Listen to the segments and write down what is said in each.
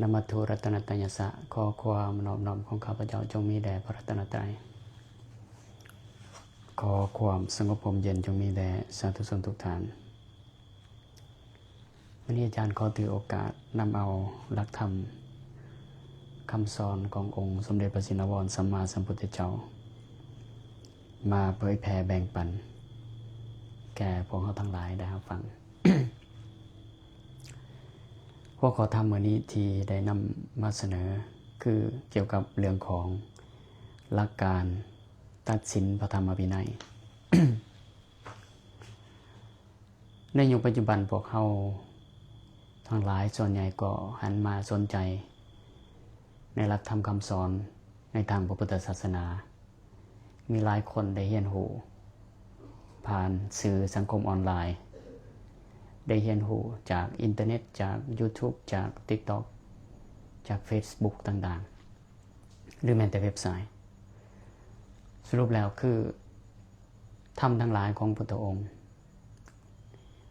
ນະມະທຸລັດຕະນະຕະຍະສະ ຂໍຄວາມນອບນ້ອມຂອງຂ້າພະເຈົ້າຈົ່ງມີແດ່ພະລັດຕະນະໄຕ. ຂໍຄວາມສະຫງົບຮົ່ມເຢັນຈົ່ງມີແດ່ສາທຸຊົນທຸກທ່ານ. ມື້ນີ້ອາຈານຂໍຖືໂອກາດນຳເອົາຫຼັກທຳຄຳສອນຂອງອົງສົມເດັດພະຊິນນະວອນສຳມາສຳພຸດທະເຈົ້າ ມາເຜີຍແຜ່ແບ່ງປັນແກ່ພວກເຮົາທັງຫຼາຍໄດ້ຮັບຟັງ. ຫົວຂໍ້ທຳມື້ນີ້ທີ່ໄດ້ນຳມາສະເໜີ ຄືກ່ຽວກັບເລື່ອງຂອງຫຼັກການຕັດສິນພະທຳມະວິໄນ. ໃນຍຸກປັດຈຸບັນ ພວກເຮົາທັງຫຼາຍສ່ວນໃຫຍ່ກໍຫັນມາສົນໃຈໃນຫຼັກທຳຄຳສອນໃນທາງພະພຸດທະສາສະໜາ. ມີຫຼາຍຄົນໄດ້ຮຽນຮູ້ຜ່ານສື່ສັງຄົມອອນລາຍ, ໄດ້ຮຽນຮູ້ຈາກອິນເຕີເນັດ, ຈາກຢູທູບ, ຈາກຕິກຕັອກ, ຈາກເຟສບຸກຕ່າງໆ ຫຼືແມ່ນແຕ່ເວັບໄຊ. ສະຫຼຸບແລ້ວຄື ທຳທັງຫຼາຍຂອງພຸດທະອົງ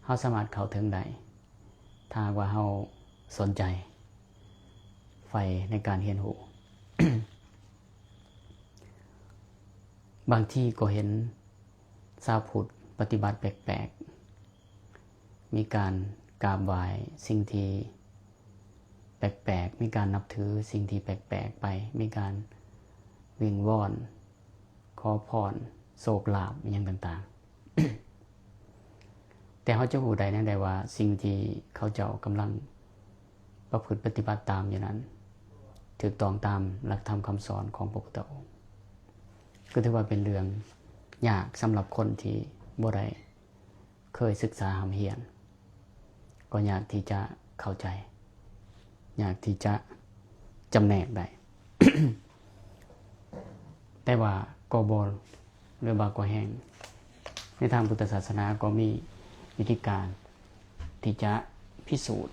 ເຮົາສາມາດເຂົ້າເຖິງໄດ້ ຖ້າຫາກວ່າເຮົາສົນໃຈ ໃຝ່ໃນການຮຽນຮູ້. ບາງທີກໍເຫັນຊາວພຸດປະຕິບັດແປກໆ, ມີການກາບໄຫວ້ສິ່ງທີ່ແປກໆ, ມີການນັບຖືສິ່ງທີ່ແປກໆໄປ, ມີການວິງວອນ ຂໍພອນ ໂຊກລາບ ອີ່ຫຍັງຕ່າງໆ. ແຕ່ເຮົາຈະຮູ້ໄດ້ແນວໃດວ່າສິ່ງທີ່ເຂົາເຈົ້າກຳລັງປະພຶດປະຕິບັດຕາມຢູ່ນັ້ນ ຖືກຕ້ອງຕາມຫຼັກທຳຄຳສອນຂອງພະພຸດທະອົງ? ກໍຖືວ່າເປັນເລື່ອງຍາກສຳລັບຄົນທີ່ບໍ່ໄດ້ ເຄີຍສຶກສາຮ່ຳຮຽນ ກໍຍາກທີ່ຈະເຂົ້າໃຈ, ຍາກທີ່ຈະຈຳແນກໄດ້. ແຕ່ວ່າກໍບໍ່ ຫຼືວ່າກໍແຮ່ງ ໃນທາງພຸດທະສາສະໜາກໍມີວິທີການທີ່ຈະພິສູດ,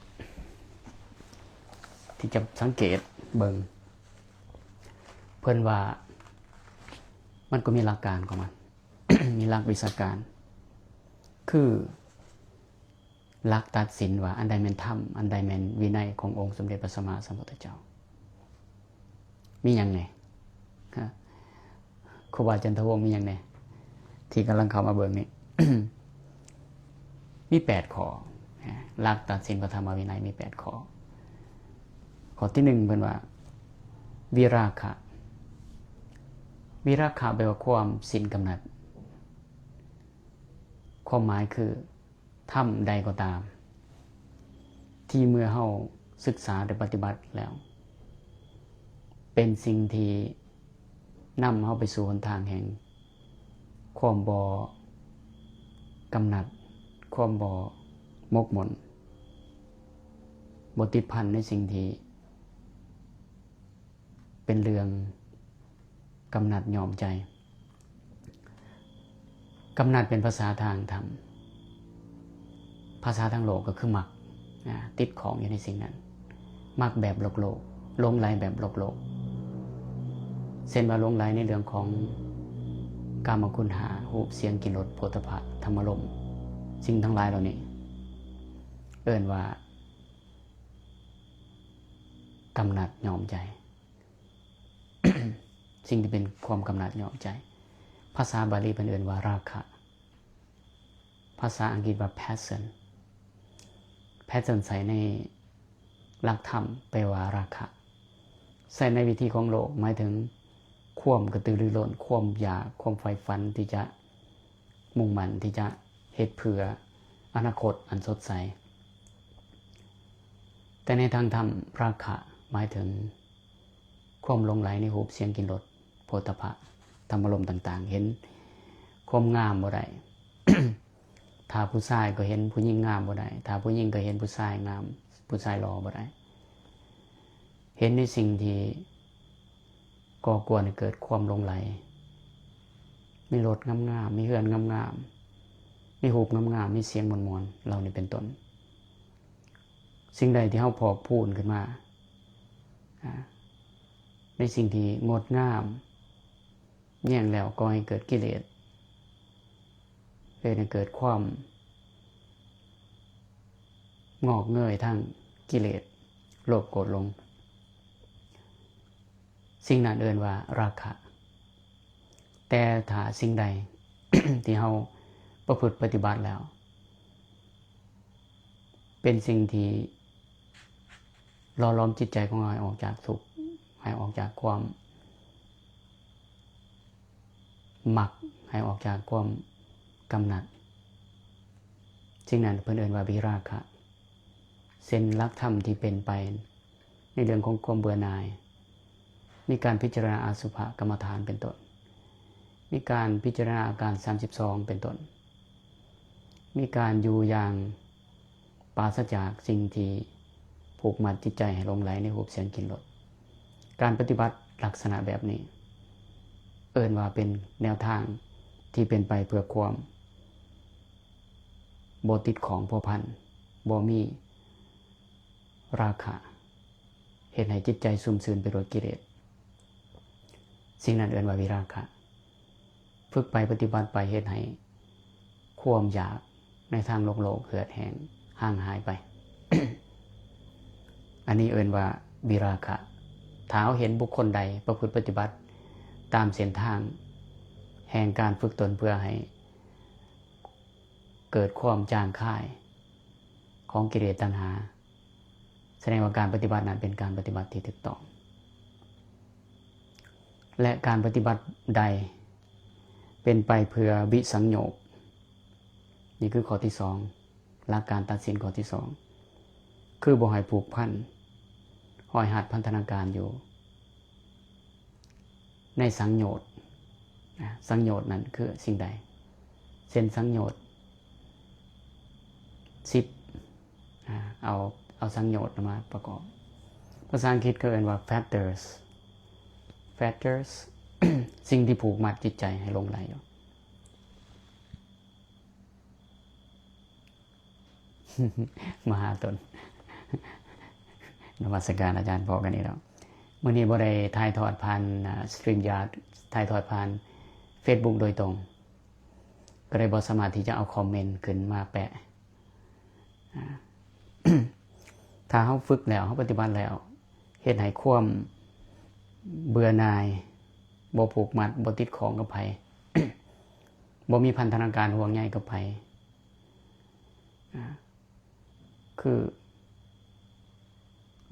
ທີ່ຈະສັງເກດເບິ່ງ. ເພິ່ນວ່າມັນກໍມີຫຼັກການຂອງມັນ. ມີຫຼັກວິຊາການ ຄືຫຼັກຕັດສິນວ່າອັນໃດແມ່ນທຳ, ອັນໃດແມ່ນວິໄນຂອງອົງສົມເດັດພະສຳມາສຳພຸດທະເຈົ້າ. ມີຫຍັງແດ່? ຄະ ຄູບາຈັນທະວົງ ມີຫຍັງແດ່ ທີ່ກຳລັງເຂົ້າມາເບິ່ງນີ້? ມີແປດຂໍ້. ຫຼັກຕັດສິນພະທຳມະວິໄນມີແປດຂໍ້. ຂໍ້ທີໜຶ່ງ ເພິ່ນວ່າ ວິລາຄະ. ວິລາຄະແປວ່າຄວາມສິ້ນກຳໜັດ. ຄວາມໝາຍຄື ທຳໃດກໍຕາມ ທີ່ເມື່ອເຮົາສຶກສາ ແລະ ປະຕິບັດແລ້ວ ເປັນສິ່ງທີ່ນຳເຮົາໄປສູ່ຫົນທາງແຫ່ງຄວາມບໍ່ກຳໜັດ, ຄວາມບໍ່ໝົກໝົນ, ບໍ່ຕິດພັນໃນສິ່ງທີ່ເປັນເລື່ອງກຳໜັດຍອມໃຈ. ກຳໜັດເປັນພາສາທາງທຳ, ພາສາທາງໂລກກໍຄືມັກ, ນະ, ຕິດຂ້ອງຢູ່ໃນສິ່ງນັ້ນ, ມັກແບບໂລກໆ, ຫຼົງໄຫຼແບບໂລກໆ, ເຊັ່ນວ່າຫຼົງໄຫຼໃນເລື່ອງຂອງກາມະຄຸນຫ້າ, ຮູບ, ສຽງ, ກິ່ນ, ລົດ, ໂຜດຖະພະ, ທຳມາລົມ, ສິ່ງທັງຫຼາຍເຫຼົ່ານີ້ ເອີ້ນວ່າກຳໜັດຍອມໃຈ. ສິ່ງທີ່ເປັນຄວາມກຳໜັດຍອມໃຈ. ພາສາບາລີເພິ່ນເອີ້ນວ່າລາຄະ, ພາສາອັງກິດວ່າ passion. Passion ໃຊ້ໃນຫຼັກທຳແປວ່າລາຄະ, ໃຊ້ໃນວິທີຂອງໂລກ ໝາຍເຖິງຄວາມກະຕືລືລົ້ນ, ຄວາມຢາກ, ຄວາມໃຝ່ຝັນທີ່ຈະມຸ່ງໝັ້ນທີ່ຈະເຮັດເພື່ອອະນາຄົດອັນສົດໃສ. ແຕ່ໃນທາງທຳ, ລາຄະ ໝາຍເຖິງຄວາມຫຼົງໄຫຼໃນຮູບ, ສຽງ, ກິ່ນ, ລົດ, ໂຜດຖະພະ, ທຳມາລົມຕ່າງໆ, ເຫັນຄວາມງາມບໍ່ໄດ້. ຖ້າຜູ້ຊາຍກໍເຫັນຜູ້ຍິງງາມບໍ່ໄດ້, ຖ້າຜູ້ຍິງກໍເຫັນຜູ້ຊາຍງາມ, ຜູ້ຊາຍຫຼໍ່ບໍ່ໄດ້. ເຫັນໃນສິ່ງທີ່ກໍ່ກວນໃຫ້ເກີດຄວາມຫຼົງໄຫຼ, ມີລົດງາມໆ, ມີເຮືອນງາມໆ, ມີຮູບງາມໆ, ມີສຽງມ່ວນໆ ເຫຼົ່ານີ້ເປັນຕົ້ນ. ສິ່ງໃດທີ່ເຮົາພອກພູນຂຶ້ນມາ ອາ ໃນສິ່ງທີ່ງົດງາມ ແຍງແລ້ວກໍ່ໃຫ້ເກີດກິເລດ, ເຮັດໃຫ້ເກີດຄວາມງອກເງີຍທາງກິເລດ, ໂລບ, ໂກດ, ຫຼົງ. ສິ່งนั้นเอิ้นว่าราคะ แต่ถ้าสิ่งใด ที่เฮาประพฤติปฏิบัติแล้ว เป็นสิ่งที่หล่อหลอมจิตใจของเราให้ออกจากทุกข์ ให้ออกจากความมัก ให้ออกจากความกำหนัด สิ่งนั้นเพิ่นเอิ้นว่าวิราคะ เช่นหลักธรรมที่เป็นไปในเรื่องของความเบื่อหน่าย มีการพิจารณาอสุภกรรมฐานเป็นต้น มีการพิจารณาอาการสามสิบสองเป็นต้น มีการอยู่อย่างปราศจากสิ่งที่ผูกมัดจิตใจให้หลงไหลในรูปเสียงกลิ่นรส การปฏิบัติลักษณะแบบนี้ เอิ้นว่าเป็นแนวทางที่เป็นไปเพื่อความ บ่ติดข้องพัวพัน บ่มีราคะ เฮ็ดให้จิตใจชุ่มชื่นไปด้วยกิเลส สิ่งนั้นเอิ้นว่าวิราคะ ฝึกไปปฏิบัติไปเฮ็ดให้ความอยากในทางโลกๆเหือดแห้งห่างหายไป อันนี้เอิ้นว่าวิราคะ ถ้าเราเห็นบุคคลใดประพฤติปฏิบัติตามเส้นทางแห่งการฝึกตนเพื่อให้ เกิดความจางคายของกิเลสตัณหา แสดงว่าการปฏิบัตินั้นเป็นการปฏิบัติที่ถูกต้อง และการปฏิบัติใดเป็นไปเพื่อวิสังโยค นี่คือข้อที่สอง หลักการตัดสินข้อที่สอง คือบ่ให้ผูกพัน ห้อยฮัดพันธนาการอยู่ ในสังโยชน์ นะ สังโยชน์นั้นคือสิ่งใด เช่นสังโยชน์สิบ อ่า เอา เอาสังโยชน์มาประกอบ ภาษาอังกฤษเขาเอิ้นว่า fetters fetters สิ่งที่ผูกมัดจิตใจให้หลงไหลอยู่ มหาตน นมัสการอาจารย์ พ้อกันอีกแล้ว มื้อนี้บ่ได้ถ่ายทอดผ่าน อ่า StreamYard ถ่ายทอดผ่าน Facebook โดยตรง ก็เลยบ่สามารถที่จะเอาคอมเมนต์ขึ้นมาแปะ อ่า ถ้าเฮาฝึกแล้ว เฮาปฏิบัติแล้ว เฮ็ดให้ความเบื่อหน่าย บ่ผูกมัด บ่ติดข้องกับไผ บ่มีพันธนาการห่วงใยกับไผ อ่า คือ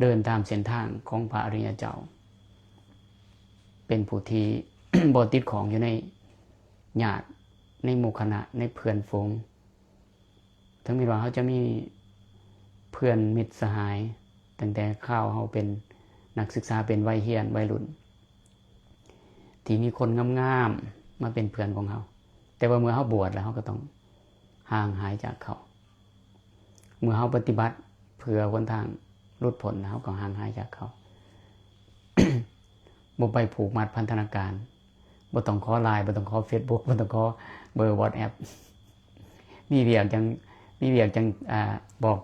เดินตามเส้นทางของพระอริยเจ้า เป็นผู้ที่ บ่ติดข้องอยู่ในญาติ ในหมู่คณะ ในเพื่อนฝูง ถึงแม้ว่าเฮาจะมีเพื่อนมิตรสหาย ตั้งแต่คราวเฮาเป็นนักศึกษา เป็นวัยเรียน วัยรุ่น ที่มีคนงามๆ มาเป็นเพื่อนของเฮา แต่ว่าเมื่อเฮาบวชแล้ว เฮาก็ต้องห่างหายจากเขา เมื่อเฮาปฏิบัติเพื่อหนทางหลุดพ้น เฮาก็ห่างหายจากเขา บ่ไปผูกมัดพันธนาการ บ่ต้องขอ ไลน์ บ่ต้องขอ Facebook บ่ต้องขอเบอร์ WhatsApp มีเวียกจั่ง มีเวียกจั่ง อ่า บอก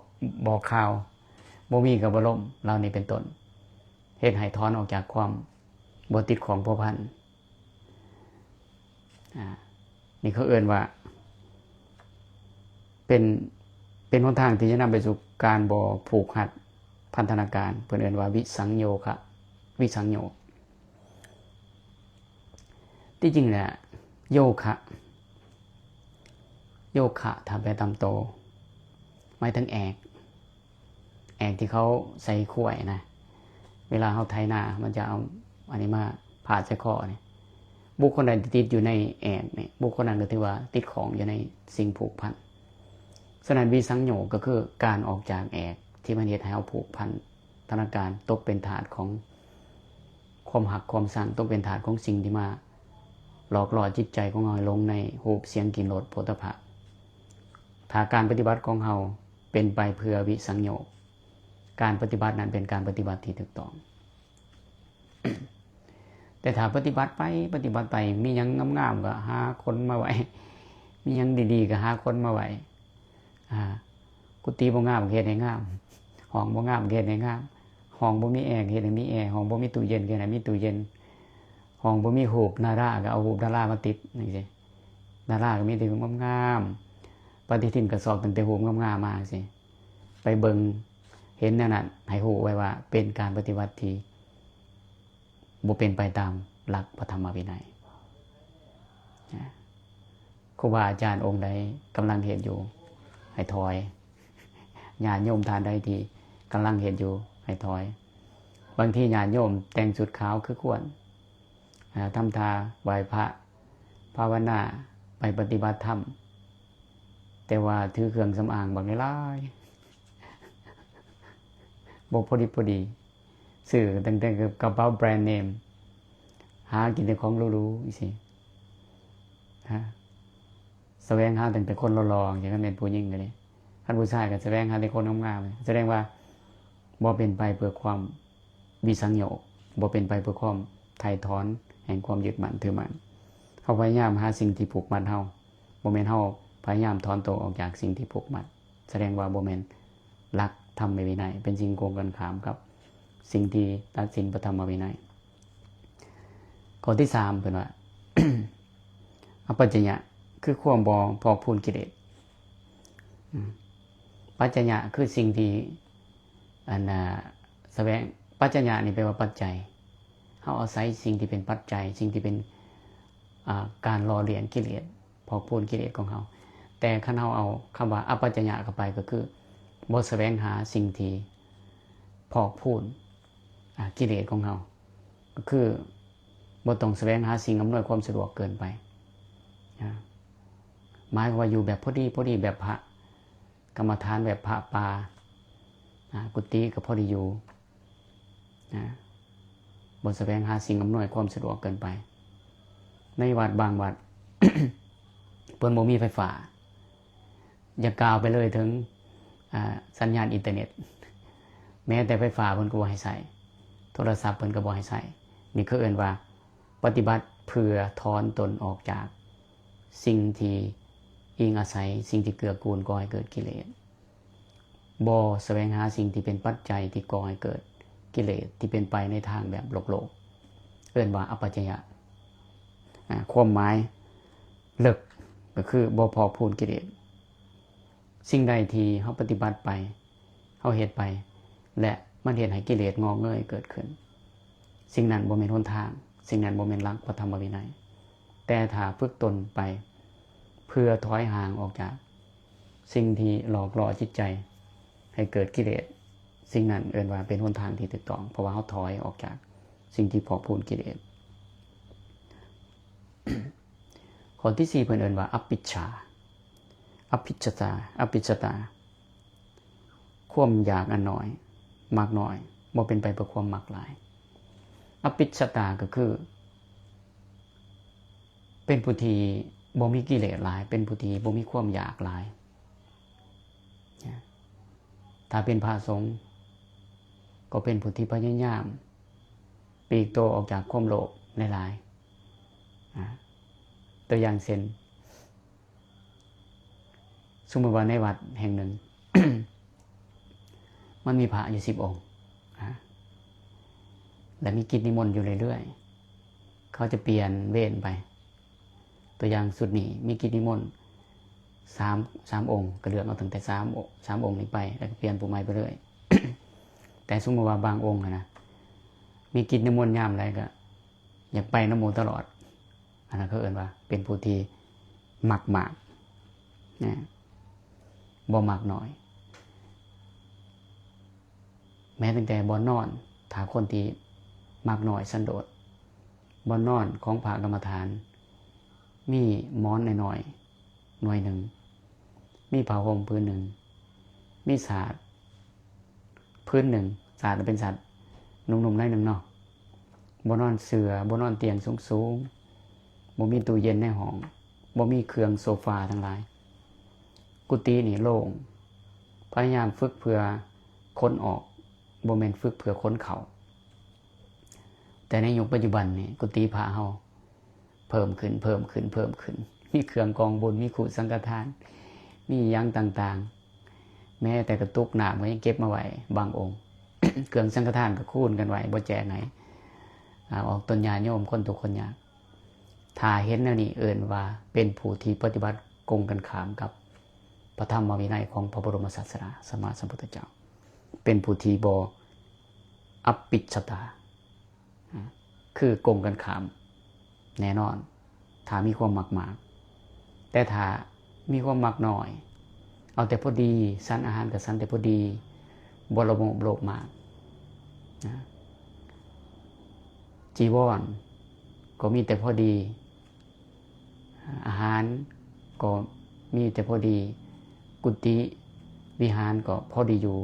บอกข่าว บ่มีก็บ่ลม เหล่านี้เป็นต้น เฮ็ดให้ถอนออกจากความบ่ติดข้องพัวพัน อ่า นี่เขาเอิ้นว่า เป็น เป็นหนทางที่จะนำไปสู่การบ่ผูกฮัดพันธนาการ เพิ่นเอิ้นว่าวิสังโยคะ วิสังโยค ที่จริงเนี่ย โยคะ โยคะ ถ้าแปลตามโต หมายถึงแอก แอกที่เขาใส่ขว้ายนะ เวลาเขาไถนา มันจะเอาอันนี้มาพาดใส่คอนี่ บุคคลใดที่ติดอยู่ในแอกนี่ บุคคลนั้นก็ถือว่าติดข้องอยู่ในสิ่งผูกพัน ฉะนั้นวิสังโยคก็คือการออกจากแอกที่มันเฮ็ดให้เราผูกพันธนาการ ตกเป็นทาสของความฮักความชัง ตกเป็นทาสของสิ่งที่มาหลอกล่อจิตใจของเราให้หลงในรูป เสียง กลิ่น รส โผฏฐัพพะ ถ้าการปฏิบัติของเราเป็นไปเพื่อวิสังโยค การปฏิบัตินั้นเป็นการปฏิบัติที่ถูกต้อง แต่ถ้าปฏิบัติไป ปฏิบัติไป มีหยังงามๆ ก็หาคนมาไว้ มีหยังดีๆ ก็หาคนมาไว้ อ่า กุฏิบ่งามก็เฮ็ดให้งาม ห้องบ่งามก็เฮ็ดให้งาม ห้องบ่มีแอร์ก็เฮ็ดให้มีแอร์ ห้องบ่มีตู้เย็นก็เฮ็ดให้มีตู้เย็น ห้องบ่มีรูปดาราก็เอารูปดารามาติดจั่งซี้ ดาราก็มีแต่รูปงามๆ ปฏิทินก็ซอกตั้งแต่รูปงามๆ มาจั่งซี้ ไปเบิ่งเห็นแนวนั้น ให้รู้ไว้ว่าเป็นการปฏิบัติที่ ບໍ່ເປັນໄປຕາມຫຼັກພະທຳມະວິໄນ. ນະ ຄູບາອາຈານອົງໃດກຳລັງເຮັດຢູ່ ໃຫ້ຖອຍ, ຍາດໂຍມທ່ານໃດທີ່ກຳລັງເຮັດຢູ່ ໃຫ້ຖອຍ. ບາງທີຍາດໂຍມແຕ່ງຊຸດຂາວຄືຄວນ, ອາ, ທຳທ່າໄຫວ້ພະ, ພາວະນາ, ໄປປະຕິບັດທຳ, ແຕ່ວ່າຖືເຄື່ອງສຳອາງບັກຫຼາຍໆ, ບໍ່ພໍດິບພໍດີ. ຊື້ຕັ້ງແຕ່ກະເປົາແບຣນເນມ, ຫາກິນແຕ່ຂອງຫຼູໆ ຈັ່ງຊີ້. ຮະ ສະແຫວງຫາຕັ້ງແຕ່ຄົນຫຼໍ່ໆ ຈັ່ງຊັ້ນ ແມ່ນຜູ້ຍິງກໍດີ. ຄັນຜູ້ຊາຍກໍສະແຫວງຫາແຕ່ຄົນງາມໆ. ສະແດງວ່າບໍ່ເປັນໄປເພື່ອຄວາມວິສັງໂຍກ, ບໍ່ເປັນໄປເພື່ອຄວາມໄຖ່ຖອນແຫ່ງຄວາມຍຶດໝັ້ນຖືໝັ້ນ. ເຮົາພະຍາຍາມຫາສິ່ງທີ່ຜູກມັດເຮົາ, ບໍ່ແມ່ນເຮົາພະຍາຍາມຖອນໂຕອອກຈາກສິ່ງທີ່ຜູກມັດ. ສະແດງວ່າບໍ່ແມ່ນຫຼັກທຳມະວິໄນ, ເປັນສິ່ງກົງກັນຂ້າມກັບສິ່ງທີ່ຕັດສິນພະທຳມະວິໄນ. ຂໍ້ທີສາມ ເພິ່ນວ່າ ອັບປັດຈະຍະ ຄືຄວາມບໍ່ພອກພູນກິເລດ. ອາ ປັດຈະຍະຄືສິ່ງທີ່ ອັນ ອາ ສະແຫວງ, ປັດຈະຍະນີ້ແປວ່າປັດໄຈ. ເຮົາອາໄສສິ່ງທີ່ເປັນປັດໄຈ, ສິ່ງທີ່ເປັນ ອາ ການຫຼໍ່ລ້ຽງກິເລດ, ພອກພູນກິເລດຂອງເຮົາ. ແຕ່ຄັນເຮົາເອົາຄຳວ່າອັບປັດຈະຍະເຂົ້າໄປ ກໍຄືບໍ່ສະແຫວງຫາສິ່ງທີ່ພອກພູນ ອາ ກິເລດຂອງເຮົາ, ກໍຄືບໍ່ຕ້ອງສະແຫວງຫາສິ່ງອຳນວຍຄວາມສະດວກເກີນໄປ. ອາ ໝາຍຄວາມວ່າຢູ່ແບບພໍດີໆ ແບບພະ ກຳມະຖານແບບພະປ່າ, ອາ ກຸຕິກໍພໍໄດ້ຢູ່, ນະ, ບໍ່ສະແຫວງຫາສິ່ງອຳນວຍຄວາມສະດວກເກີນໄປ. ໃນວັດບາງວັດ ເພິ່ນບໍ່ມີໄຟຟ້າ, ຢ່າກ່າວໄປເລີຍເຖິງ ອາ ສັນຍານອິນເຕີເນັດ, ແມ້ແຕ່ໄຟຟ້າເພິ່ນກໍບໍ່ໃຫ້ໃຊ້, ໂທລະສັບເພິ່ນກໍບໍ່ໃຫ້ໃຊ້. ນີ້ເຂົາເອີ້ນວ່າປະຕິບັດເພື່ອຖອນຕົນອອກຈາກ ສິ່ງທີ່ອີງອາໄສ, ສິ່ງທີ່ເກື້ອກູນກໍ່ໃຫ້ເກີດກິເລດ, ບໍ່ສະແຫວງຫາສິ່ງທີ່ເປັນປັດໄຈທີ່ກໍ່ໃຫ້ເກີດກິເລດທີ່ເປັນໄປໃນທາງແບບໂລກໆ, ເອີ້ນວ່າອັບປັດຈະຍະ. ອາ ຄວາມໝາຍເລິກກໍຄືບໍ່ພອກພູນກິເລດ. ສິ່ງໃດທີ່ເຮົາປະຕິບັດໄປ, ເຮົາເຮັດໄປ ແລະ ມັນເຮັດໃຫ້ກິເລດງອກເງີຍເກີດຂຶ້ນ, ສິ່ງນັ້ນບໍ່ແມ່ນຫົນທາງ, ສິ່ງນັ້ນບໍ່ແມ່ນຫຼັກພະທຳມະວິໄນ. ແຕ່ຖ້າຝຶກຕົນໄປເພື່ອຖອຍຫ່າງອອກຈາກສິ່ງທີ່ຫຼອກຫຼໍ່ຈິດໃຈໃຫ້ເກີດກິເລດ, ສິ່ງນັ້ນເອີ້ນວ່າເປັນຫົນທາງທີ່ຖືກຕ້ອງ, ເພາະວ່າເຮົາຖອຍອອກຈາກສິ່ງທີ່ພອກພູນກິເລດ. ຂໍ້ທີສີ່ ເພິ່ນເອີ້ນວ່າອັບປິດຊາ, ອັບປິດຊະຕາ, ອັບປິດຊະຕາ. ຄວາມຢາກອັນໜ້ອຍ, ມັກໜ້ອຍ, ບໍ່ເປັນໄປເພື່ອຄວາມມັກຫຼາຍ. ອັບປິດຊະຕາກໍຄື ເປັນຜູ້ທີ່ບໍ່ມີກິເລດຫຼາຍ, ເປັນຜູ້ທີ່ບໍ່ມີຄວາມຢາກຫຼາຍ. ຖ້າເປັນພະສົງ ກໍເປັນຜູ້ທີ່ພະຍາຍາມປີກໂຕອອກຈາກຄວາມໂລບຫຼາຍໆ. ອາ ຕົວຢ່າງເຊັ່ນ ສົມມຸດວ່າໃນວັດແຫ່ງໜຶ່ງ ມັນມີພະຢູ່ສິບອົງ ອາ ແລະ ມີກິດນິມົນຢູ່ເລື້ອຍໆ, ເຂົາຈະປ່ຽນເວນໄປ. ຕົວຢ່າງຊຸດນີ້ມີກິດນິມົນສາມ ສາມອົງ, ກໍເລືອກເອົາຕັ້ງແຕ່ສາມ ສາມອົງນີ້ໄປ ແລ້ວກໍປ່ຽນຜູ້ໃໝ່ໄປເລື້ອຍ. ແຕ່ສົມມຸດວ່າບາງອົງຫັ້ນນະ ມີກິດນິມົນຍາມໃດກໍ ຢາກໄປນຳໝູ່ຕະຫຼອດ, ອັນນັ້ນເຂົາເອີ້ນວ່າເປັນຜູ້ທີ່ມັກມາກນະ, ບໍ່ມັກໜ້ອຍ. ແມ້ຕັ້ງແຕ່ບ່ອນນອນ, ຖ້າຄົນທີ່ມັກໜ້ອຍສັນໂດດ, ບ່ອນນອນຂອງພະກຳມະຖານ ມີໝອນນ້ອຍໆ ໜ່ວຍໜຶ່ງ, ມີຜ້າຫົ່ມຜືນໜຶ່ງ, ມີສາດຜືນໜຶ່ງ, ສາດເປັນສາດນຸ້ມໆ ໜ້ອຍໜຶ່ງເນາະ, ບໍ່ນອນເສື່ອ, ບໍ່ນອນຕຽງສູງໆ, ບໍ່ມີຕູ້ເຢັນໃນຫ້ອງ, ບໍ່ມີເຄື່ອງໂຊຟາທັງຫຼາຍ. ກຸຕິນີ້ໂລ່ງ, ພະຍາຍາມຝຶກເພື່ອຄົນອອກ, ບໍ່ແມ່ນຝຶກເພື່ອຄົນເຂົ້າ. ແຕ່ໃນຍຸກປັດຈຸບັນນີ້ ກຸຕິພະເຮົາເພີ່ມຂຶ້ນ, ເພີ່ມຂຶ້ນ, ເພີ່ມຂຶ້ນ, ມີເຄື່ອງກອງບຸນ, ມີຄຸສັງຄະທານ, ມີຫຍັງຕ່າງໆ, ແມ້ແຕ່ກະຕຸກນ້ຳກໍຍັງເກັບມາໄວ້ບາງອົງ, ເຄື່ອງສັງຄະທານກໍຄູນກັນໄວ້, ບໍ່ແຈກໃຫ້ ອາ ອອກຕົນຍາດໂຍມຄົນທຸກຄົນຍາກ. ຖ້າເຫັນແນວນີ້ເອີ້ນວ່າເປັນຜູ້ທີ່ປະຕິບັດກົງກັນຂ້າມກັບພະທຳມະວິໄນຂອງພະບໍລົມສາດສະດາສຳມາສຳພຸດທະເຈົ້າ, ເປັນຜູ້ທີ່ບໍ່ອັບປິດຊະຕາ. ອາ ຄື ຄືກົງກັນຂ້າມແນ່ນອນ ຖ້າມີຄວາມມັກມາກ. ແຕ່ຖ້າມີຄວາມມັກໜ້ອຍ ເອົາແຕ່ພໍດີ, ສັນອາຫານກໍສັນແຕ່ພໍດີ, ບໍ່ລະໂມບໂລບມາກນະ, ຈີວອນກໍມີແຕ່ພໍດີ, ອາຫານກໍມີແຕ່ພໍດີ, ກຸຕິວິຫານກໍພໍດີຢູ່,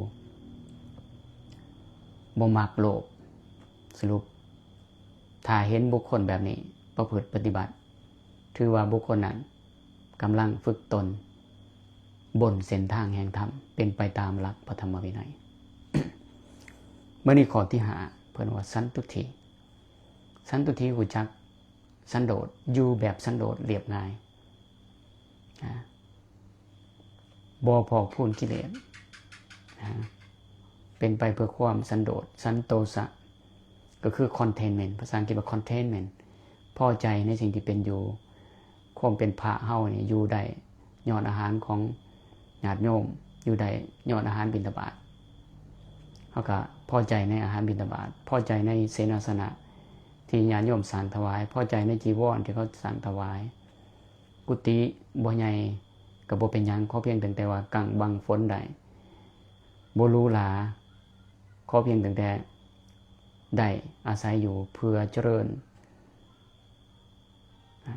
ບໍ່ມັກໂລບ. ສະຫຼຸບ, ຖ້າເຫັນບຸກຄົນແບບນີ້ປະພຶດປະຕິບັດ, ຖືວ່າບຸກຄົນນັ້ນກຳລັງຝຶກຕົນບົນເສັ້ນທາງແຫ່ງທຳ, ເປັນໄປຕາມຫຼັກພະທຳມະວິໄນ. ບາດນີ້ຂໍ້ທີຫ້າ ເພິ່ນວ່າສັນຕຸດຖິ. ສັນຕຸດຖິ ຮູ້ຈັກສັນໂດດ, ຢູ່ແບບສັນໂດດລຽບງ່າຍ, ນະ, ບໍ່ພອກພູນກິເລດ, ນະ, ເປັນໄປເພື່ອຄວາມສັນໂດດ, ສັນໂຕສະ ກໍຄື contentment, ພາສາອັງກິດວ່າ contentment, ພໍໃຈໃນສິ່ງທີ່ເປັນຢູ່. ຄວາມເປັນພະເຮົານີ້ຢູ່ໄດ້ຍ້ອນອາຫານຂອງຍາດໂຍມ, ຢູ່ໄດ້ຍ້ອນອາຫານບິນທະບາດ. ເຮົາກໍພໍໃຈໃນອາຫານບິນທະບາດ, ພໍໃຈໃນເສນາສະນະທີ່ຍາດໂຍມສ້າງຖວາຍ, ພໍໃຈໃນຈີວອນທີ່ເຂົາສ້າງຖວາຍ. ກຸຕິບໍ່ໃຫຍ່ກໍບໍ່ເປັນຫຍັງ, ຂໍພຽງຕັ້ງແຕ່ວ່າກັ້ງບັງຝົນໄດ້, ບໍ່ຫຼູຫຼາ, ຂໍພຽງຕັ້ງແຕ່ໄດ້ອາໄສຢູ່ເພື່ອຈະເລີນ ນະ,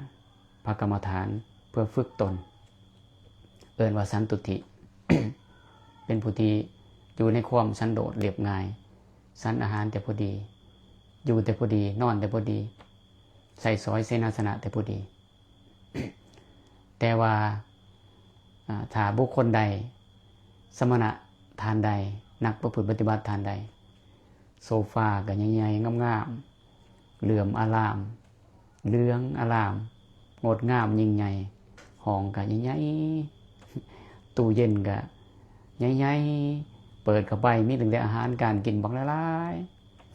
ພະກຳມະຖານເພື່ອຝຶກຕົນ, ເອີ້ນວ່າສັນຕຸດຖິ, ເປັນຜູ້ທີ່ຢູ່ໃນຄວາມສັນໂດດລຽບງ່າຍ, ສັນອາຫານແຕ່ພໍດີ, ຢູ່ແຕ່ພໍດີ, ນອນແຕ່ພໍດີ, ໃຊ້ສອຍເສນາສະນະແຕ່ພໍດີ. ແຕ່ວ່າ ອາ ຖ້າບຸກຄົນໃດ, ສະມະນະທ່ານໃດ, ນັກປະພຶດປະຕິບັດທ່ານໃດ, ໂຊຟາກໍໃຫຍ່ໆ ງາມໆ ເຫຼື້ອມອາລາມ, ເຫຼືອງອາລາມ, ງົດງາມຍິ່ງໃຫຍ່, ຫ້ອງກໍໃຫຍ່ໆ, ຕູ້ເຢັນກໍໃຫຍ່ໆ, ເປີດເຂົ້າໄປມີຕັ້ງແຕ່ອາຫານການກິນບັກຫຼາຍ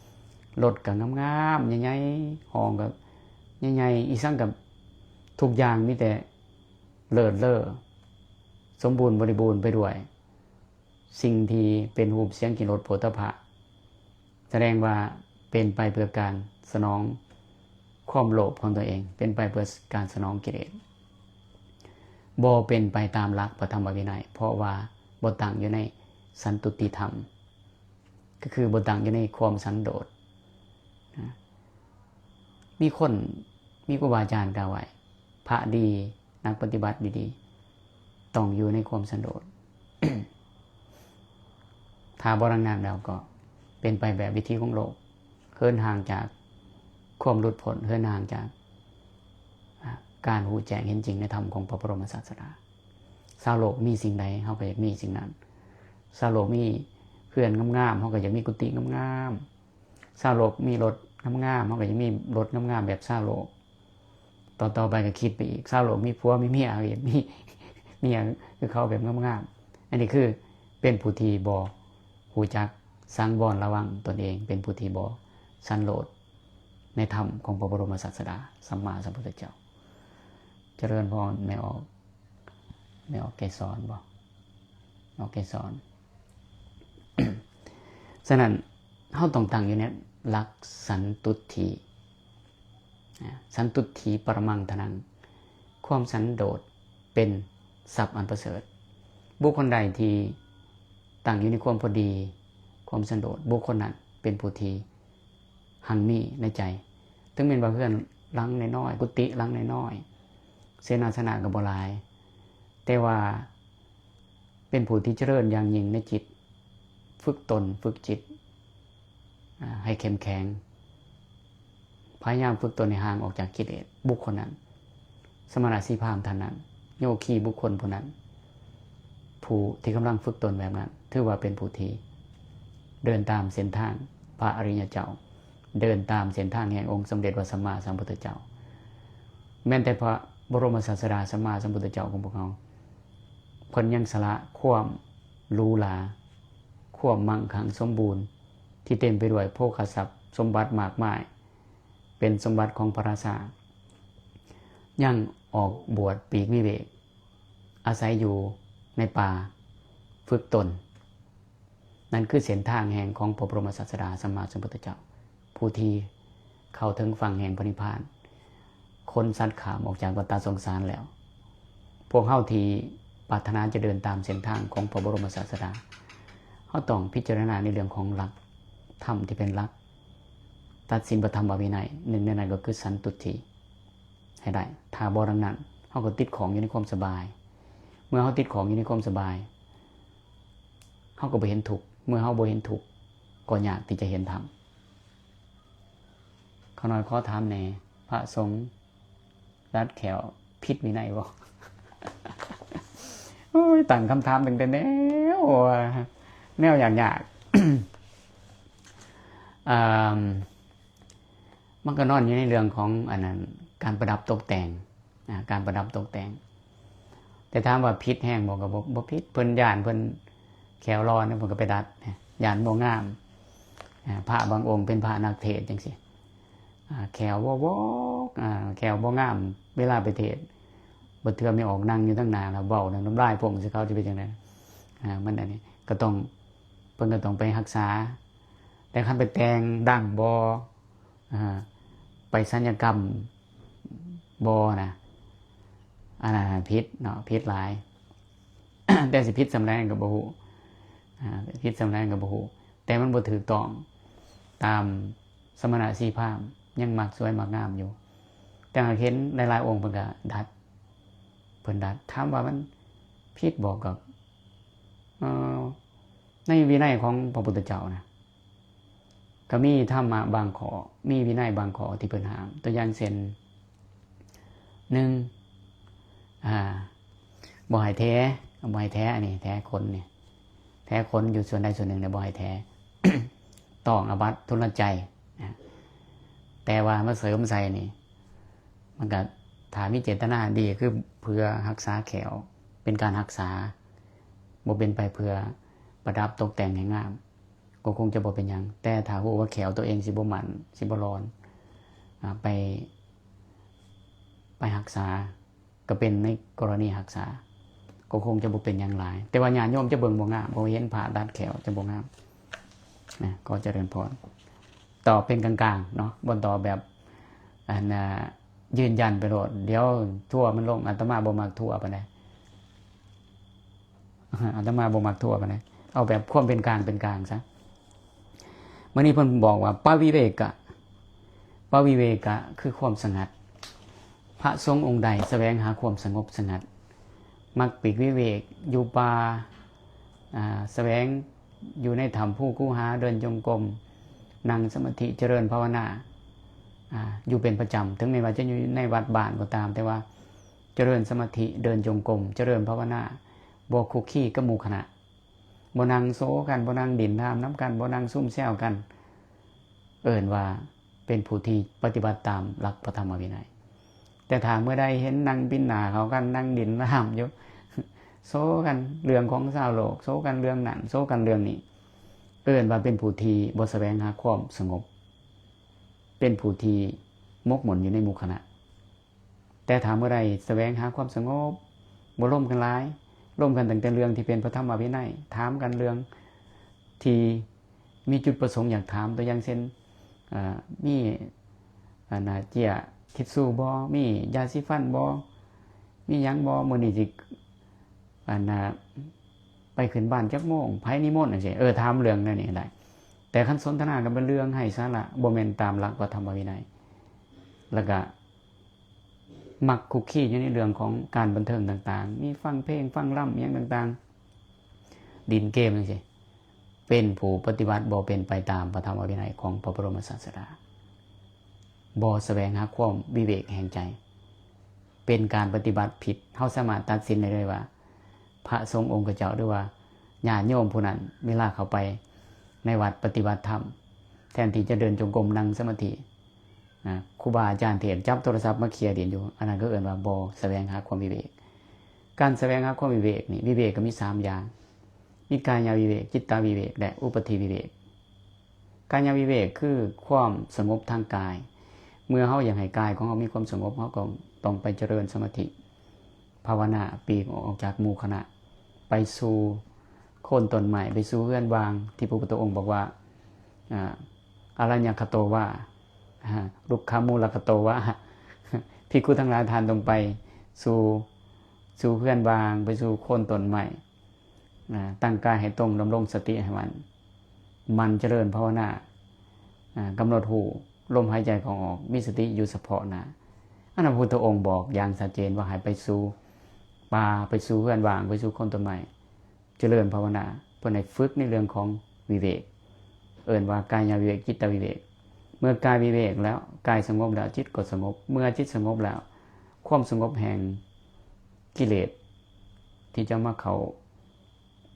ໆ, ລົດກໍງາມໆ ໃຫຍ່ໆ, ຫ້ອງກໍໃຫຍ່ໆ, ອີ່ສັງກໍທຸກຢ່າງມີແຕ່ເລີດເລີ, ສົມບູນບໍລິບູນໄປດ້ວຍ ສິ່ງທີ່ເປັນຮູບ ສຽງ ກິ່ນ ລົດ ໂຜດຖະພະ, ສະແດງວ່າເປັນໄປເພື່ອການສະໜອງຄວາມໂລບຂອງຕົວເອງ, ເປັນໄປເພື່ອການສະໜອງກິເລດ, ບໍ່ເປັນໄປຕາມຫຼັກພະທຳມະວິໄນ, ເພາະວ່າບໍ່ຕັ້ງຢູ່ໃນສັນຕຸດຖິທຳ, ກໍຄືບໍ່ຕັ້ງຢູ່ໃນຄວາມສັນໂດດນະ. ມີຄົນ, ມີຄູບາອາຈານກ່າວໄວ້, ພະດີ, ນັກປະຕິບັດດີໆ ຕ້ອງຢູ່ໃນຄວາມສັນໂດດ. ຖ້າບໍ່ດັ່ງນັ້ນແລ້ວກໍເປັນໄປແບບວິຖີຂອງໂລກ, ເຫີນຫ່າງຈາກຄວາມຫຼຸດພົ້ນ, ເຫີນຫ່າງຈາກ ອາ ການຮູ້ແຈ້ງເຫັນຈິງໃນທຳຂອງພະບໍລົມສາດສະດາ. ຊາວໂລກມີສິ່ງໃດ, ເຮົາກໍຢາກມີສິ່ງນັ້ນ. ຊາວໂລກມີເຮືອນງາມໆ, ເຮົາກໍຢາກມີກຸຕິງາມໆ. ຊາວໂລກມີລົດງາມໆ, ເຮົາກໍຢາກມີລົດງາມໆແບບຊາວໂລກ. ຕໍ່ໆໄປກໍຄິດໄປອີກ, ຊາວໂລກມີຜົວມີເມຍ, ເຮົາກໍຢາກມີເມຍຄືເຂົາແບບງາມໆ. ອັນນີ້ຄືເປັນຜູ້ທີ່ບໍ່ຮູ້ຈັກສັງວອນລະວັງຕົນເອງ, ເປັນຜູ້ທີ່ບໍ່ສັນໂດດໃນທຳຂອງພະບໍລົມສາດສະດາ ສຳມາສຳພຸດທະເຈົ້າ. ຈະເລີນພອນ ແມ່ອອກ, ແມ່ອອກໄກສອນບໍ? ອອກໄກສອນ. ສະນັ້ນ ເຮົາຕ້ອງຕັ້ງຢູ່ໃນຫຼັກສັນຕຸດຖິ, ອາ ສັນຕຸດຖິປະລະມັງທະນັງ, ຄວາມສັນໂດດເປັນຊັບອັນປະເສີດ. ບຸກຄົນໃດທີ່ຕັ້ງຢູ່ໃນຄວາມພໍດີ, ຄວາມສັນໂດດ, ບຸກຄົນນັ້ນເປັນຜູ້ທີ່ຮັ່ງມີໃນໃຈ. ເຖິງແມ່ນວ່າເຮືອນຫຼັງນ້ອຍໆ, ກຸຕິຫຼັງນ້ອຍໆ, ເສນາສະນະກໍບໍ່ຫຼາຍ, ແຕ່ວ່າ ເປັນຜູ້ທີ່ຈະເລີນຢ່າງຍິ່ງໃນຈິດ, ຝຶກຕົນ, ຝຶກຈິດ ອາ ໃຫ້ເຂັ້ມແຂງ, ພະຍາຍາມຝຶກຕົນໃຫ້ຫ່າງອອກຈາກກິເລດ. ບຸກຄົນນັ້ນ, ສະມະນະຊີພາມທ່ານນັ້ນ, ໂຍຄີບຸກຄົນຜູ້ນັ້ນ, ຜູ້ທີ່ກຳລັງຝຶກຕົນແບບນັ້ນ, ຖືວ່າເປັນຜູ້ທີ່ເດີນຕາມເສັ້ນທາງພະອະລິຍະເຈົ້າ, ເດີນຕາມເສັ້ນທາງແຫ່ງອົງສົມເດັດພະສຳມາສຳພຸດທະເຈົ້າ. ແມ່ນແຕ່ພະບໍລົມສາດສະດາສຳມາສຳພຸດທະເຈົ້າຂອງພວກເຮົາ, ເພິ່ນຍັງສະຫຼະຄວາມຫຼູຫຼາ, ຄວາມມັ່ງຄັ່ງສົມບູນ ທີ່ເຕັມໄປດ້ວຍໂພຄະຊັບສົມບັດມາກມາຍ, ເປັນສົມບັດຂອງພະລາຊາ, ຍັງອອກບວດປີກວິເວກ, ອາໄສຢູ່ໃນປ່າ, ຝຶກຕົນ. ນັ້ນຄືເສັ້ນທາງແຫ່ງຂອງພະບໍລົມສາດສະດາສຳມາສຳພຸດທະເຈົ້າ, ຜູ້ທີ່ ເຂົ້າເຖິງຝັ່ງແຫ່ງພະນິບພານ, ຄົນສັດຂ້າມອອກຈາກວັດຕະສົງສານແລ້ວ. ພວກເຮົາທີ່ປາດຖະໜາຈະເດີນຕາມເສັ້ນທາງຂອງພະບໍລົມສາດສະດາ, ເຮົາຕ້ອງພິຈາລະນາໃນເລື່ອງຂອງຫຼັກທຳທີ່ເປັນຫຼັກ ຕັດສິນພະທຳມະວິໄນ, ໜຶ່ງໃນນັ້ນກໍຄືສັນຕຸດຖິໃຫ້ໄດ້. ຖ້າບໍ່ດັ່ງນັ້ນ, ເຮົາກໍຕິດຂ້ອງຢູ່ໃນຄວາມສະບາຍ. ເມື່ອເຮົາຕິດຂ້ອງຢູ່ໃນຄວາມສະບາຍ, ເຮົາກໍບໍ່ເຫັນທຸກ. ເມື່ອເຮົາບໍ່ເຫັນທຸກ, ກໍຍາກທີ່ຈະເຫັນທຳ. ຂ້ານ້ອຍຂໍຖາມແດ່, ພະສົງ ຕັດແຂ້ວຜິດວິໄນບໍ່? ໂອ້ຍ, ຕັ້ງຄຳຖາມຕັ້ງແຕ່ແນວ, ແນວຍາກໆ. ເອີ່ມ, ມັນກໍນອນຢູ່ໃນເລື່ອງຂອງອັນນັ້ນ, ການປະດັບຕົກແຕ່ງ, ອາ, ການປະດັບຕົກແຕ່ງ. ແຕ່ຖາມວ່າຜິດແຮງບໍ່? ກໍບໍ່, ບໍ່ຜິດ. ເພິ່ນຢ້ານເພິ່ນແຂ້ວຫຼໍ່ນະ, ເພິ່ນກໍໄປດັດ, ຢ້ານບໍ່ງາມ. ອາ, ພະບາງອົງເປັນພະນັກເທດຈັ່ງຊີ້. ອາ ແຂ້ວວອກໆ ອາ ແຂ້ວບໍ່ງາມ ເວລາໄປເທດ ບາງເທື່ອແມ່ອອກນັ່ງຢູ່ທາງໜ້າ ແລ້ວເວົ້ານຳ ນ້ຳລາຍຟົ້ງໃສ່ເຂົາ ຈະເປັນຈັ່ງໃດ? ອາ ມັນອັນນີ້ກໍຕ້ອງ ເພິ່ນກໍຕ້ອງໄປຮັກສາ. ແຕ່ຄັນໄປແຕ່ງດັງບໍ່ ອາ ໄປສັນຍະກຳບໍ່ນະ ອັນນັ້ນຜິດເນາະ ຜິດຫຼາຍ. ແຕ່ຊິຜິດສ່ຳໃດກໍບໍ່ຮູ້ ອາ ຜິດສ່ຳໃດກໍບໍ່ຮູ້ ແຕ່ມັນບໍ່ຖືກຕ້ອງຕາມ ສະມະນະຊີພາມຍັງມັກສວຍມັກງາມຢູ່ ແຕ່ຫາກເຫັນຫຼາຍໆອົງເພິ່ນກໍດັດ ເພິ່ນດັດ. ຖາມວ່າມັນຜິດບໍ່? ກໍ ເອີ ໃນວິໄນຂອງພະພຸດທະເຈົ້ານະ ກໍມີທຳມະບາງຂໍ້ ມີວິໄນບາງຂໍ້ທີ່ເພິ່ນຫ້າມ. ຕົວຢ່າງເຊັ່ນ ໜຶ່ງ ອາ ບໍ່ໃຫ້ແຖ ບໍ່ໃຫ້ແຖ ອັນນີ້ ແຖຂົນນີ້ ແຖຂົນຢູ່ສ່ວນໃດສ່ວນໜຶ່ງນີ້ ບໍ່ໃຫ້ແຖ ຕ້ອງອາບັດທຸລະໃຈນະ. ແຕ່ວ່າມາເສີມໃສ່ນີ້ ມັນກໍ ຖ້າມີເຈດຕະນາດີ ຄືເພື່ອຮັກສາແຂ້ວ ເປັນການຮັກສາ ບໍ່ເປັນໄປເພື່ອປະດັບຕົກແຕ່ງໃຫ້ງາມ ກໍຄົງຈະບໍ່ເປັນຫຍັງ. ແຕ່ຖ້າຮູ້ວ່າແຂ້ວຕົວເອງຊິບໍ່ໝັ້ນ ຊິບໍ່ຫຼອນ ອາ ໄປ ໄປຮັກສາ ກໍເປັນໃນກໍລະນີຮັກສາ ກໍຄົງຈະບໍ່ເປັນຫຍັງຫຼາຍ. ແຕ່ວ່າຍາດໂຍມຈະເບິ່ງບໍ່ງາມ ເພາະວ່າເຫັນພະຕັດແຂ້ວຈະບໍ່ງາມນະ. ຂໍຈະເລີນພອນ. ຕອບເປັນກາງໆເນາະ ບໍ່ຕອບແບບ ອັນນ່າ ຢືນຢັນໄປໂລດ ດຽວທົວມັນລົງ. ອາດຕະມາບໍ່ມັກທົວປານໃດ ອາດຕະມາບໍ່ມັກທົວປານໃດ ເອົາແບບຄວາມເປັນກາງເປັນກາງຊະ. ມື້ນີ້ເພິ່ນບອກວ່າ ປະວິເວກະ ປະວິເວກະ ຄືຄວາມສະຫງັດ. ພະສົງອົງໃດສະແຫວງຫາຄວາມສະຫງົບສະຫງັດ ມັກປີກວິເວກຢູ່ປ່າ ອາ ສະແຫວງຢູ່ໃນຖ້ຳພູກູຫາ ເດີນຈົງກົມ ນັ່ງສະມາທິ ຈະເລີນພາວະນາ ອາ ຢູ່ເປັນປະຈຳ ເຖິງແມ່ນວ່າຈະຢູ່ໃນວັດບ້ານກໍຕາມ ແຕ່ວ່າ ຈະເລີນສະມາທິ ເດີນຈົງກົມ ຈະເລີນພາວະນາ ບໍ່ຄຸກຄີກັບໝູ່ຄະນະ ບໍ່ນັ່ງໂຊກັນ ບໍ່ນັ່ງດິນທາມນຳກັນ ບໍ່ນັ່ງຊຸມແຊວກັນ ເອີ້ນວ່າເປັນຜູ້ທີ່ປະຕິບັດຕາມຫຼັກພະທຳມະວິໄນ. ແຕ່ຖ້າເມື່ອໃດເຫັນນັ່ງປິ່ນໜ້າເຂົ້າກັນ ນັ່ງດິນທາມຢູ່ ໂຊກັນເລື່ອງຂອງຊາວໂລກ ໂຊກັນເລື່ອງນັ້ນ ໂຊກັນເລື່ອງນີ້ ເອີ້ນວ່າເປັນຜູ້ທີ່ບໍ່ສະແຫວງຫາຄວາມສະຫງົບ ເປັນຜູ້ທີ່ໝົກໝຸ່ນຢູ່ໃນໝູ່ຄະນະ. ແຕ່ຖ້າເມື່ອໃດສະແຫວງຫາຄວາມສະຫງົບ ບໍ່ລົມກັນຫຼາຍ ລົມກັນຕັ້ງແຕ່ເລື່ອງທີ່ເປັນພະທຳມະວິໄນ ຖາມກັນເລື່ອງທີ່ມີຈຸດປະສົງຢາກຖາມ ຕົວຢ່າງເຊັ່ນ ອາ ມີ ອັນນ່າ ເຈ້ຍທິດຊູບໍ່? ມີຢາສີຟັນບໍ່? ມີຫຍັງບໍ່? ມື້ນີ້ຊິ ອັນນ່າ ໄປຂຶ້ນບ້ານຈັກໂມງ? ໃຜນິມົນ? ຈັ່ງຊີ້ ເອີ ຖາມເລື່ອງແນວນີ້ໄດ້. ແຕ່ຄັນສົນທະນາກັນເປັນເລື່ອງໄຮ້ສາລະ ບໍ່ແມ່ນຕາມຫຼັກພະທຳມະວິໄນ ແລ້ວກະ ມັກຄຸກຄີຢູ່ໃນເລື່ອງຂອງການບັນເທີງຕ່າງໆ ມີຟັງເພງ ຟັງລຳ ອີ່ຫຍັງຕ່າງໆ ຫຼິ້ນເກມຈັ່ງຊີ້ ເປັນຜູ້ປະຕິບັດບໍ່ເປັນໄປຕາມພະທຳມະວິໄນຂອງພະບໍລົມສາດສະດາ ບໍ່ສະແຫວງຫາຄວາມວິເວກແຫ່ງໃຈ ເປັນການປະຕິບັດຜິດ. ເຮົາສາມາດຕັດສິນໄດ້ເລີຍວ່າ ພະສົງອົງຄະເຈົ້າ ຫຼືວ່າຍາດໂຍມຜູ້ນັ້ນ ເວລາເຂົ້າໄປໃນວັດປະຕິບັດທຳ ແທນທີ່ຈະເດີນຈົງກົມ ນັ່ງສະມາທິ ອາ ຄູບາອາຈານເທດ ຈັບໂທລະສັບມາເຄຍຫຼິ້ນຢູ່ ອັນນັ້ນກໍເອີ້ນວ່າບໍ່ສະແຫວງຫາຄວາມວິເວກ. ການສະແຫວງຫາຄວາມວິເວກນີ້ ວິເວກກໍມີສາມຢ່າງ ມີກາຍະວິເວກ ຈິດຕະວິເວກ ແລະ ອຸປະທິວິເວກ. ກາຍະວິເວກຄືຄວາມສະຫງົບທາງກາຍ ເມື່ອເຮົາຢາກໃຫ້ກາຍຂອງເຮົາມີຄວາມສະຫງົບ ເຮົາກໍຕ້ອງໄປຈະເລີນສະມາທິ ພາວະນາ ປີກອອກຈາກໝູ່ຄະນະ ໄປສູ່ໂຄນຕົ້ນໄມ້ ໄປສູ່ເຮືອນວ່າງ ທີ່ພະພຸດທະອົງບອກວ່າ ອາ ອະລັນຍະຄະໂຕວາ ອ່າ ລຸກຂະມູລະກະໂຕວະ ພິກຂຸທັງຫຼາຍ ທ່ານຈົ່ງໄປສູ່ ສູ່ເຮືອນວ່າງ ໄປສູ່ໂຄນຕົ້ນໄມ້ ອ່າ ຕັ້ງກາຍໃຫ້ຕົງ ດຳລົງສະຕິໃຫ້ໝັ້ນ ໝັ່ນຈະເລີນພາວະນາ ອ່າ ກຳນົດຮູ້ລົມຫາຍໃຈເຂົ້າອອກ ມີສະຕິຢູ່ສະເພາະໜ້າ. ອັນນັ້ນ ພະພຸດທະອົງບອກຢ່າງຊັດເຈນວ່າໃຫ້ໄປສູ່ປ່າ ໄປສູ່ເຮືອນວ່າງ ໄປສູ່ໂຄນຕົ້ນໄມ້ ຈະເລີນພາວະນາ ເພື່ອໃຫ້ຝຶກໃນເລື່ອງຂອງວິເວກ ເອີ້ນວ່າກາຍະວິເວກ ຈິດຕະວິເວກ. ເມື່ອກາຍວິເວກແລ້ວ ກາຍສະຫງົບແລ້ວ ຈິດກໍສະຫງົບ. ເມື່ອຈິດສະຫງົບແລ້ວ ຄວາມສະຫງົບແຫ່ງກິເລດທີ່ຈະມາເຂົ້າ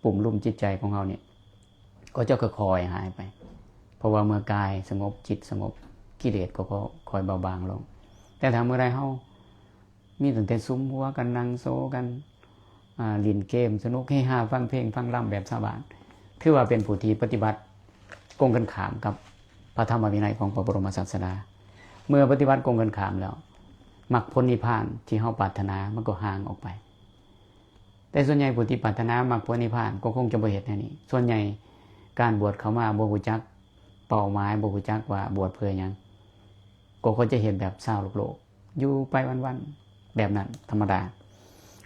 ປຸ້ມລຸມຈິດໃຈຂອງເຮົານີ້ ກໍຈະຄ່ອຍໆຫາຍໄປ. ເພາະວ່າເມື່ອກາຍສະຫງົບ ຈິດສະຫງົບ ກິເລດກໍຄ່ອຍເບົາບາງລົງ. ແຕ່ຖ້າເມື່ອໃດເຮົາ ມີຕັ້ງແຕ່ສຸມຫົວກັນ ນັ່ງໂຊກັນ ອ່າ ຫຼິ້ນເກມສະໜຸກເຮຮາ ຟັງເພງຟັງລຳແບບຊາວບ້ານ ຖືວ່າເປັນຜູ້ທີ່ປະຕິບັດກົງກັນຂ້າມກັບພະທຳມະວິໄນຂອງພະບໍລົມສາດສະດາ. ເມື່ອປະຕິບັດກົງກັນຂ້າມແລ້ວ ມັກຜົນນິບພານທີ່ເຮົາປາດຖະໜາມັນກໍຫ່າງອອກໄປ. ແຕ່ສ່ວນໃຫຍ່ຜູ້ທີ່ປາດຖະໜາມັກຜົນນິບພານກໍຄົງຈະບໍ່ເຮັດແນວນີ້. ສ່ວນໃຫຍ່ການບວດເຂົ້າມາບໍ່ຮູ້ຈັກເປົ້າໝາຍ ບໍ່ຮູ້ຈັກວ່າບວດເພື່ອຫຍັງ ກໍ ກໍຈະເຮັດແບບຊາວໂລກໆ ຢູ່ໄປວັນໆ ແບບນັ້ນທຳມະດາ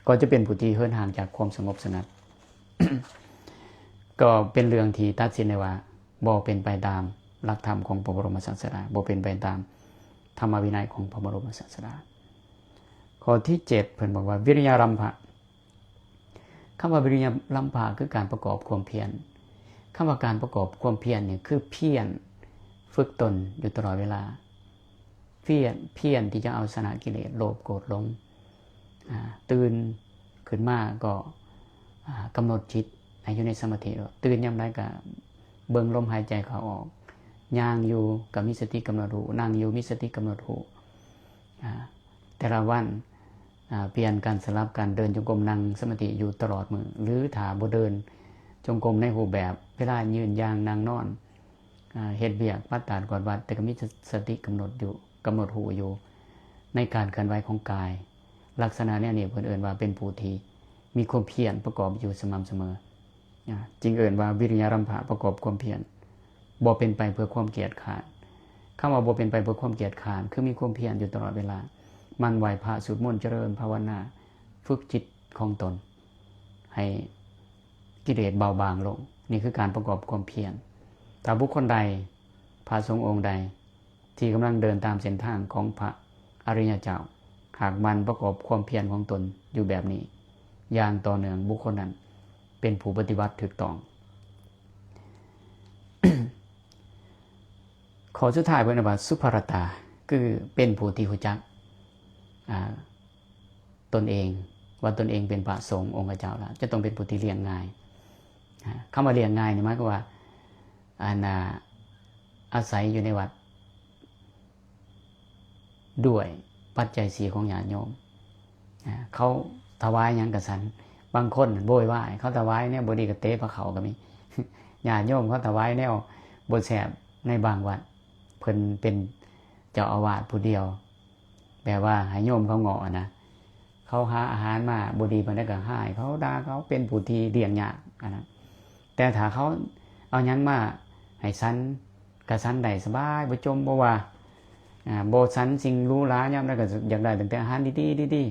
ກໍຈະເປັນຜູ້ທີ່ເຫີນຫ່າງຈາກຄວາມສະຫງົບສະຫງັດ ກໍເປັນເລື່ອງທີ່ຕັດສິນໄດ້ວ່າບໍ່ເປັນໄປຕາມຫຼັກທຳຂອງພະບໍລົມສາດສະດາ ບໍ່ເປັນໄປຕາມທຳມະວິໄນຂອງພະບໍລົມສາດສະດາ. ຂໍ້ທີເຈັດ ເພິ່ນບອກວ່າ ວິລິຍາລັມພະ ຄຳວ່າວິລິຍາລັມພະ ຄືການປະກອບຄວາມພຽນ. ຄຳວ່າການປະກອບຄວາມພຽນນີ້ ຄືພຽນຝຶກຕົນຢູ່ຕະຫຼອດເວລາ ພຽນ ພຽນທີ່ຈະເອົາຊະນະກິເລດ ໂລບ ໂກດ ຫຼົງ ອ່າ ຕື່ນຂຶ້ນມາກໍ ອ່າ ກຳນົດຈິດໃຫ້ຢູ່ໃນສະມາທິ ຕື່ນຍາມໃດກໍເບິ່ງລົມຫາຍໃຈເຂົ້າອອກ ຍ່າງຢູ່ກໍມີສະຕິກຳນົດຮູ້ ນັ່ງຢູ່ມີສະຕິກຳນົດຮູ້ ອ່າ ແຕ່ລະວັນ ອ່າ ປ່ຽນການສະຫຼັບກັນເດີນຈົງກົມ ນັ່ງສະມາທິຢູ່ຕະຫຼອດມື້ ຫຼື ຖ້າບໍ່ເດີນຈົງກົມໃນຮູບແບບເວລາຢືນ ຍ່າງ ນັ່ງ ນອນ ອ່າ ເຮັດວຽກ ປັດຕາດ ກວາດວັດ ແຕ່ກໍມີສະ ສະຕິກຳນົດຢູ່ ກຳນົດຮູ້ຢູ່ໃນການເຄື່ອນໄຫວຂອງກາຍ. ລັກສະນະແນວນີ້ເພິ່ນເອີ້ນວ່າເປັນຜູ້ທີ່ມີຄວາມພຽນປະກອບຢູ່ສະໝ່ຳສະເໝີ. ອ່າ ຈຶ່ງເອີ້ນວ່າວິລິຍາລັມພະ ປະກອບຄວາມພຽນ ບໍ່ເປັນໄປເພື່ອຄວາມກຽດຄ້ານ. ຄຳວ່າບໍ່ເປັນໄປເພື່ອຄວາມກຽດຄ້ານ ຄືມີຄວາມພຽນຢູ່ຕະຫຼອດເວລາ ໝັ່ນໄຫວ້ພະ ສູດມົນ ຈະເລີນພາວະນາ ຝຶກຈິດຂອງຕົນໃຫ້ກິເລດເບົາບາງລົງ ນີ້ຄືການປະກອບຄວາມພຽນ. ຖ້າບຸກຄົນໃດ ພະສົງອົງໃດ ທີ່ກຳລັງເດີນຕາມເສັ້ນທາງຂອງພະອະລິຍະເຈົ້າ ຫາກໝັ່ນປະກອບຄວາມພຽນຂອງຕົນຢູ່ແບບນີ້ຢ່າງຕໍ່ເນື່ອງ ບຸກຄົນນັ້ນເປັນຜູ້ປະຕິບັດຖືກຕ້ອງ. ຂໍ້ສຸດທ້າຍເພິ່ນວ່າ ສຸພະຣະຕາ ຄືເປັນຜູ້ທີ່ຮູ້ຈັກ ອ່າ ຕົນເອງ ວ່າຕົນເອງເປັນພະສົງອົງຄະເຈົ້າແລ້ວ ຈະຕ້ອງເປັນຜູ້ທີ່ລ້ຽງງ່າຍ. ອ່າ ຄຳວ່າລ້ຽງງ່າຍນີ້ໝາຍຄວາມວ່າ ອັນ ອ່າ ອາໄສຢູ່ໃນວັດ ດ້ວຍປັດໄຈສີ່ຂອງຍາດໂຍມ. ອ່າ ເຂົາຖວາຍຫຍັງກະສັນ. ບາງຄົນໂວຍວາຍ ເຂົາຖວາຍແນວບໍ່ດີກະເຕະພະເຂົ້າກະມີ. ຍາດໂຍມເຂົາຖວາຍແນວບໍ່ແຊບໃນບາງວັດ ເພິ່ນເປັນເຈົ້າອາວາດຜູ້ດຽວ ແບບວ່າໃຫ້ໂຍມເຂົາເງາະຫັ້ນນະ. ເຂົາຫາອາຫານມາບໍ່ດີປານໃດກະຮ້າຍເຂົາ ດ່າເຂົາ ເປັນຜູ້ທີ່ລ້ຽງຍາກອັນນັ້ນ. ແຕ່ຖ້າເຂົາເອົາຫຍັງມາໃຫ້ສັນ ກະສັນໄດ້ສະບາຍ ບໍ່ຈົ່ມບໍ່ວ່າ ອ່າ ບໍ່ສັນສິ່ງຫຼູຫຼາ ຍາມໃດກະຢາກໄດ້ຕັ້ງແຕ່ອາຫານດີໆ ດີ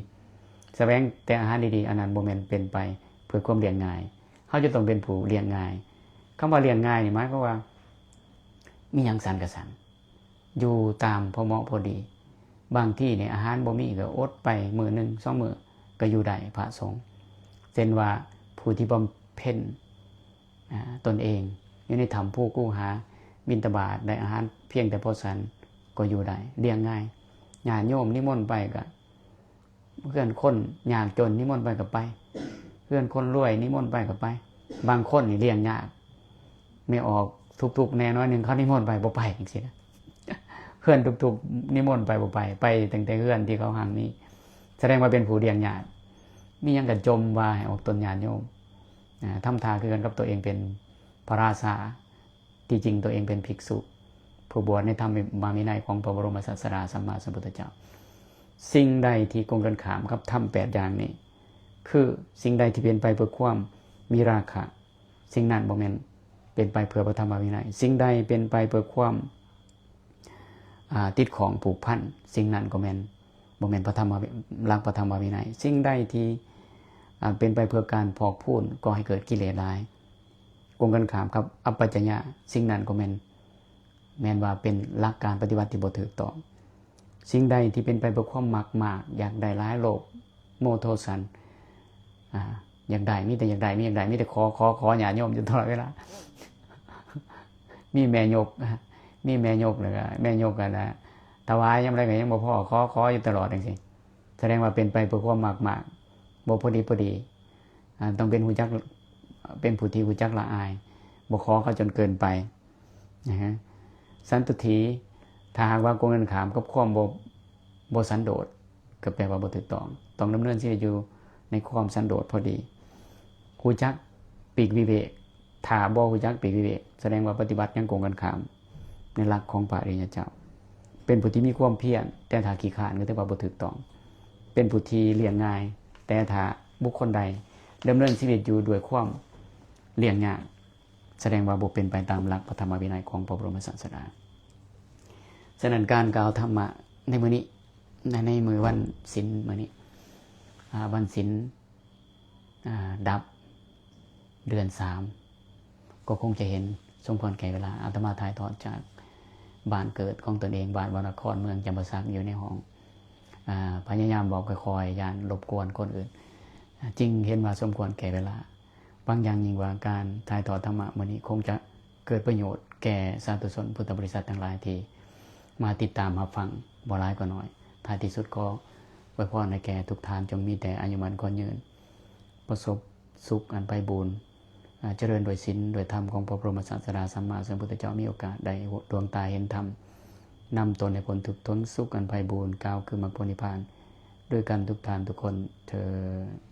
ໆ ສະແຫວງແຕ່ອາຫານດີໆ. ອັນນັ້ນບໍ່ແມ່ນເປັນໄປເພື່ອຄວາມລ້ຽງງ່າຍ. ເຮົາຈະຕ້ອງເປັນຜູ້ລ້ຽງງ່າຍ. ຄຳວ່າລ້ຽງງ່າຍນີ້ໝາຍຄວາມວ່າ ມີຫຍັງສັນກະສັນ ຢູ່ຕາມພໍເໝາະພໍດີ. ບາງທີນີ້ອາຫານບໍ່ມີກະອົດໄປມື້ໜຶ່ງສອງມື້ກະຢູ່ໄດ້ ພະສົງ. ເຊັ່ນວ່າຜູ້ທີ່ບຳເພັນ ອ່າ ຕົນເອງຢູ່ໃນຖ້ຳພູກູຫາ ບິນທະບາດໄດ້ອາຫານພຽງແຕ່ພໍສັນກໍຢູ່ໄດ້ ລ້ຽງງ່າຍ. ຍາດໂຍມນິມົນໄປກະ ເຮືອນຄົນຍາກຈົນນິມົນໄປກະໄປ ເຮືອນຄົນລວຍນິມົນໄປກະໄປ. ບາງຄົນນີ້ລ້ຽງຍາກ ແມ່ອອກທຸກໆແດ່ໜ້ອຍໜຶ່ງ ເຂົານິມົນໄປບໍ່ໄປຈັ່ງຊີ້ນະ. ເຮືອນທຸກໆນິມົນໄປບໍ່ໄປ ໄປຕັ້ງແຕ່ເຮືອນທີ່ເຂົາຮັ່ງມີ ສະແດງວ່າເປັນຜູ້ລ້ຽງຍາກ. ມີຫຍັງກະຈົ່ມວ່າໃຫ້ອອກຕົນຍາດໂຍມ ອ່າ ທຳທ່າຄືກັນກັບຕົວເອງເປັນພະລາຊາ ທີ່ຈິງຕົວເອງເປັນພິກສຸ ຜູ້ບວດໃນທຳມະວິໄນຂອງພະບໍລົມສາດສະດາສຳມາສຳພຸດທະເຈົ້າ. ສິ່ງໃດທີ່ກົງກັນຂ້າມກັບທຳແປດຢ່າງນີ້ ຄືສິ່ງໃດທີ່ເປັນໄປເພື່ອຄວາມມີລາຄະ ສິ່ງນັ້ນບໍ່ແມ່ນເປັນໄປເພື່ອພະທຳມະວິໄນ. ສິ່ງໃດເປັນໄປເພື່ອຄວາມ ອ່າ ຕິດຂ້ອງຜູກພັນ, ສິ່ງນັ້ນກໍແມ່ນ ບໍ່ແມ່ນພະທຳມະ ຫຼັກພະທຳມະວິໄນ. ສິ່ງໃດທີ່ ອ່າ ເປັນໄປເພື່ອການພອກພູນ ກໍໃຫ້ເກີດກິເລດຫຼາຍ. ກົງກັນຂ້າມກັບອັບປະຈະຍະ, ສິ່ງນັ້ນກໍແມ່ນ ແມ່ນວ່າເປັນຫຼັກການປະຕິບັດທີ່ບໍ່ຖືກຕ້ອງ. ສິ່ງໃດທີ່ເປັນໄປເພື່ອຄວາມມັກມາກ, ຢາກໄດ້ຫຼາຍ, ໂລບ, ໂມໂທສັນ, ອ່າ ຢາກໄດ້, ມີແຕ່ຢາກໄດ້, ມີຢາກໄດ້, ມີແຕ່ຂໍ, ຂໍ, ຂໍຍາດໂຍມຢູ່ຕະຫຼອດເວລາ. ມີແມ່ຍົກ, ມີແມ່ຍົກ ແລ້ວກໍແມ່ຍົກ ອັນນ່າ ຖວາຍຍາມໃດກໍຍັງບໍ່ພໍ, ຂໍ, ຂໍຢູ່ຕະຫຼອດຈັ່ງຊີ້. ສະແດງວ່າເປັນໄປເພື່ອຄວາມມັກມາກ, ບໍ່ພໍດີພໍດີ. ອ່າ ຕ້ອງເປັນຮູ້ຈັກ ເປັນຜູ້ທີ່ຮູ້ຈັກລະອາຍ, ບໍ່ຂໍເຂົາຈົນເກີນໄປນະຮະ. ສັນຕຸຖີ ຖ້າຫາກວ່າກົງກັນຂ້າມກັບຄວາມບໍ່ ບໍ່ສັນໂດດ ກໍແປວ່າບໍ່ຖືກຕ້ອງ. ຕ້ອງດຳເນີນຊີວິດຢູ່ໃນຄວາມສັນໂດດພໍດີ. ຮູ້ຈັກປີກວິເວກ, ຖ້າບໍ່ຮູ້ຈັກປີກວິເວກ ສະແດງວ່າປະຕິບັດຍັງກົງກັນຂ້າມໃນຫຼັກຂອງພະອະລິຍະເຈົ້າ. ເປັນຜູ້ທີ່ມີຄວາມພຽນ, ແຕ່ຖ້າຂີ້ຄ້ານກໍຖືວ່າບໍ່ຖືກຕ້ອງ. ເປັນຜູ້ທີ່ລ້ຽງງ່າຍ, ແຕ່ຖ້າບຸກຄົນໃດດຳເນີນຊີວິດຢູ່ດ້ວຍຄວາມລ້ຽງຍາກ, ສະແດງວ່າບໍ່ເປັນໄປຕາມຫຼັກພະທຳມະວິໄນຂອງພະບໍລົມສາດສະດາ. ສະນັ້ນ ການກ່າວທຳມະໃນມື້ນີ້ ໃນ ໃນມື້ວັນສິນມື້ນີ້ ອ່າ ວັນສິນ ອ່າ ດັບເດືອນສາມ ກໍຄົງຈະເຫັນສົມຄວນແກ່ເວລາ. ອາດຕະມາຖ່າຍທອດຈາກບ້ານເກີດຂອງຕົນເອງ, ບ້ານວະນະຄອນ, ເມືອງຈຳປາສັກ, ຢູ່ໃນຫ້ອງ ອ່າ ພະຍາຍາມເວົ້າຄ່ອຍໆ ຢ້ານລົບກວນຄົນອື່ນ, ຈຶ່ງເຫັນວ່າສົມຄວນແກ່ເວລາ. ຫວັງຢ່າງຍິ່ງວ່າການຖ່າຍທອດທຳມະມື້ນີ້ຄົງຈະເກີດປະໂຫຍດແກ່ສາທຸຊົນພຸດທະບໍລິສັດທັງຫຼາຍທີ່ມາຕິດຕາມຮັບຟັງ ບໍ່ຫຼາຍກໍໜ້ອຍ. ທ້າຍທີ່ສຸດກໍອວຍພອນໃຫ້ແກ່ທຸກທ່ານຈົ່ງມີແຕ່ອາຍຸໝັ້ນຂວັນຍືນ, ປະສົບສຸກອັນໄພບູນ, ອາ ຈະເລີນດ້ວຍສິນດ້ວຍທຳຂອງພະບໍລົມສາດສະດາສຳມາສຳພຸດທະເຈົ້າ, ມີໂອກາດໄດ້ດວງຕາເຫັນທຳ, ນຳຕົນໃຫ້ພົ້ນທຸກທົນສຸກອັນໄພບູນ, ກ່າວຄືມັກຜົນນິບພານດ້ວຍກັນທຸກທ່ານທຸກຄົນເທີ້ນ.